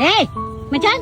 ហេមិនចឹង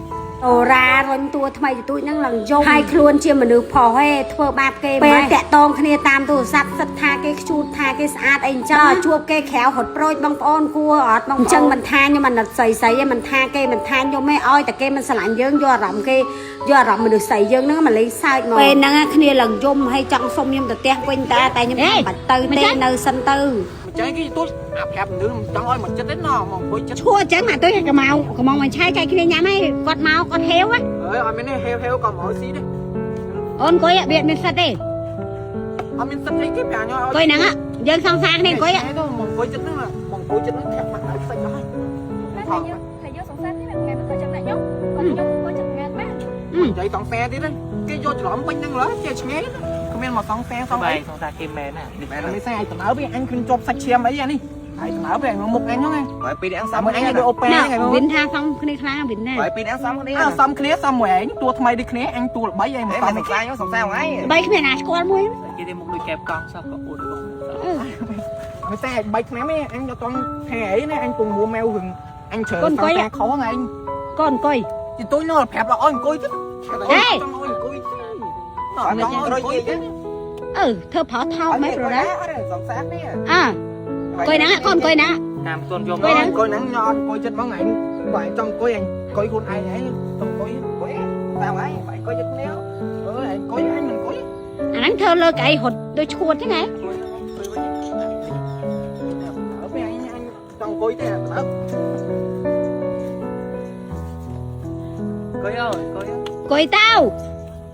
អូរ៉ារុញតួថ្មីទទូចហ្នឹងឡើងយំហើយខ្លួនជាមនុស្សផុសហេធ្វើបាបគេពេលតាក់តងគ្នាតាមទូរស័ព្ទសិតថាគេខ្ជូតថាគេស្អាតអីអញ្ចឹងជួបគេក្រៅហត់ប្រូចបងប្អូនគួរអត់បងអញ្ចឹងមិនថាខ្ញុំអាណិតស្រីស្រីឯងមិនថាគេមិនថាខ្ញុំឯងឲ្យតែគេមិនស្រឡាញ់យើងយកអារម្មណ៍គេយកអារម្មណ៍មនុស្សស្រីយើងហ្នឹងមកលេងសើចមកពេលហ្នឹងគ្នាឡើងយំហើយចង់សុំខ្ញុំទៅផ្ទះវិញតាតែខ្ញុំថាបាច់ទៅទេនៅសិនទៅ មិនចេះគេទូចអាប្រាប់មនុស្សមិនចង់ឲ្យមកចិត្តទេណោះមកអង្គុយចិត្ត ឈួរអញ្ចឹងអាទុយកម៉ៅកម៉ងមិនឆាយចែកគ្នាញ៉ាំហើយគាត់មកគាត់ហេវហ៎ អើយអត់មានទេហេវហេវក៏មកឲ្យស៊ីដែរ អូនអង្គុយវាមានសិតទេ អត់មានសិទ្ធអីគេប្រាប់ញ៉ អង្គុយហ្នឹងយើងសង្សារគ្នាអង្គុយ ទៅមកអង្គុយចិត្តហ្នឹងមកអង្គុយចិត្តហ្នឹងធាក់មកឲ្យខ្សាច់អស់ហើយ តែយើងថាយើងសង្សារនេះថ្ងៃមិនធ្វើចាំដាក់ខ្ញុំគាត់ខ្ញុំគាត់ចិត្តងាត់មែន និយាយសង្សារទៀតគេយកច្រឡំពេញហ្នឹងឡើយចេះឆ្ងាយគ្មានមកសង្សារសង បែ អី សងសាគេមែនណា មែនមិនស្អីតំណើបអញគ្មានជាប់សាច់ឈាមអីអានេះហើយតំណើបឯងមុខអញហ្នឹង ហើយពីរនាក់សំ តាមអញដូចអូប៉ែ ណា ហ្នឹង វិនថាសងគ្នាខ្លាំងវិនណា ហើយពីរនាក់សំគ្នា អើសំគ្នាសំមួយឯងតួថ្មីដូចគ្នាអញតួល្បីឯង មិន សំ សង្សារខ្ញុំសង្សារហ្នឹង បីគ្មានណាស្គាល់មួយ គេទេមុខដូចកែបកង់សោះក៏អួតដូច មិនស្អី3ឆ្នាំឯងអញដល់តង់ថែអីណាអញពងមួម៉ែវរឿងអញជ្រើសង្សារខុសហ្នឹងឯង កូនអង្គុយ ទីទូចនោះប្រាប់ដល់អោយអង្គុយទៅចង់ឲ្យអង្គុយទេចង់ឲ្យអង្គុយទេ អឺធ្វើប្រោថោកមែនប្រូណា អត់សង្សារគ្នា អើអង្គុយហ្នឹងកូនអង្គុយហ្នឹង តាមខ្លួនយក អង្គុយហ្នឹង អង្គុយហ្នឹងញ៉អត់អង្គុយចិត្តហ្មងឯងបើឯងចង់អង្គុយឯងអង្គុយខ្លួនឯងឯងចង់អង្គុយ អង្គុយតាមឯងបើអង្គុយចិត្តគ្នា អឺឯងអង្គុយអញមិនអង្គុយ អាហ្នឹងធ្វើលើកៅអីរត់ដូចឈួតចឹងហ៎ អើពេលអញអញចង់អង្គុយទេអើ អង្គុយអើយអង្គុយ អង្គុយតៅ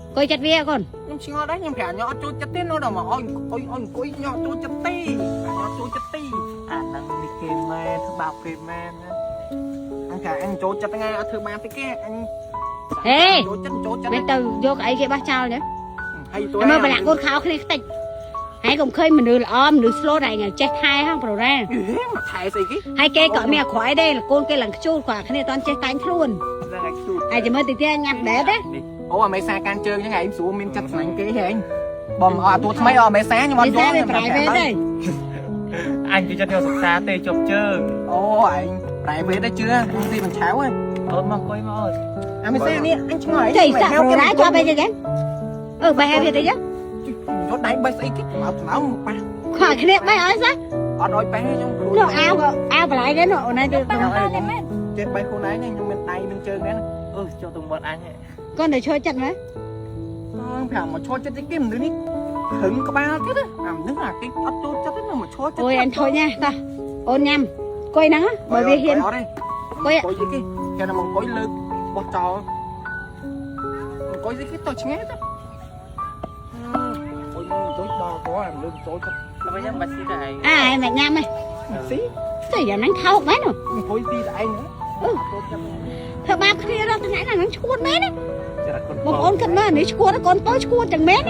អង្គុយចិត្តវាកូន ខ្ញុំឆ្ងល់ដែរខ្ញុំប្រាប់ញ៉អត់ចូលចិត្តទេនោះដល់មកអោយអង្គុយអង្គុយញ៉អត់ចូលចិត្តទេញ៉អត់ចូលចិត្តទេ អាហ្នឹងនេះគេមែនធ្វើបាបគេមែនណា អញប្រាប់អញចូលចិត្តថ្ងៃអត់ធ្វើបាបទេគេអញ ហេ ចូលចិត្តចូលចិត្ត មិនទៅយកកៅអីគេបោះចោលចឹង ហើយទួ មើលប្រឡាក់កូនខោគ្នាខ្ទេចហើយកុំឃើញមនុស្សល្អមនុស្សស្លូតឯងចេះថែហងប្រូរ៉ា ហេមកថែស្អីគេ ហើយគេក៏មានអាក្រក់អីដែរកូនគេឡើងខ្ជូតគាត់គ្នាអត់ចេះតែងខ្លួន ហ្នឹងឯងខ្ជូត ហើយចាំមើលតិចទៀតញ៉ាំដែរទេ អូអាមេសាកាន់ជើងហ្នឹងឯងស្រួលមានចិត្តស្លាញ់គេហែងបងអត់ទួថ្មីអមេសាខ្ញុំអត់យ វា ល់ private ទេ អញទៅចិត្តយកសង្សារទេជប់ជើង អូឯង private ទេជឿអញស៊ីបញ្ឆៅហ៎ អូនមកអង្គុយមកអូន អាមេសានេះអញឆ្ងល់ឯង ចេះសាក់ប្រូរ៉ាជាប់អីចឹងអឺបែរវាតិច យកដៃបេះស្អីគេមកថ្លើមប៉ះ ខកគ្នាបែរអីសោះ អត់ឲ្យប៉ះខ្ញុំខ្លួន នោះអាវអាវបន្លាយទេនោះអូនឯងទៅ ប៉ះប៉ះទេមែន ចេះបេះខ្លួនឯងខ្ញុំមានដៃមានជើងដែរ អឺចូលទៅមាត់អញហ៎ កូនទៅឈរចិត្តមើល អឺប្រាប់មកឈរចិត្តគេមនុស្សនេះហឹងក្បាលទៀតអាមនុស្សអាគេអត់ចូលចិត្តទេមកឈរចិត្ត អូយអញធុញណាតោះអូនញ៉ាំអង្គុយហ្នឹងបើវាហ៊ាន អត់ទេ អង្គុយ អង្គុយគេគេតែមកអង្គុយលើកបោះចោលអង្គុយគេទៅឆ្ងាយទៅអង្គុយអង្គុយដល់កអាមនុស្សចូលចិត្ត ដល់វិញបាច់ស៊ីតែឯង អាឯងមិនញ៉ាំទេ ស៊ី ស្អីអាហ្នឹងថោកមែន អង្គុយស៊ីតែឯងហ្នឹងចូលចិត្ត ធ្វើបាបគ្នារាល់ថ្ងៃហ្នឹងឈួតមែន ចរិតកូន បងប្អូនគិតមើលនេះឈួតកូនតូចឈួតចឹងមែន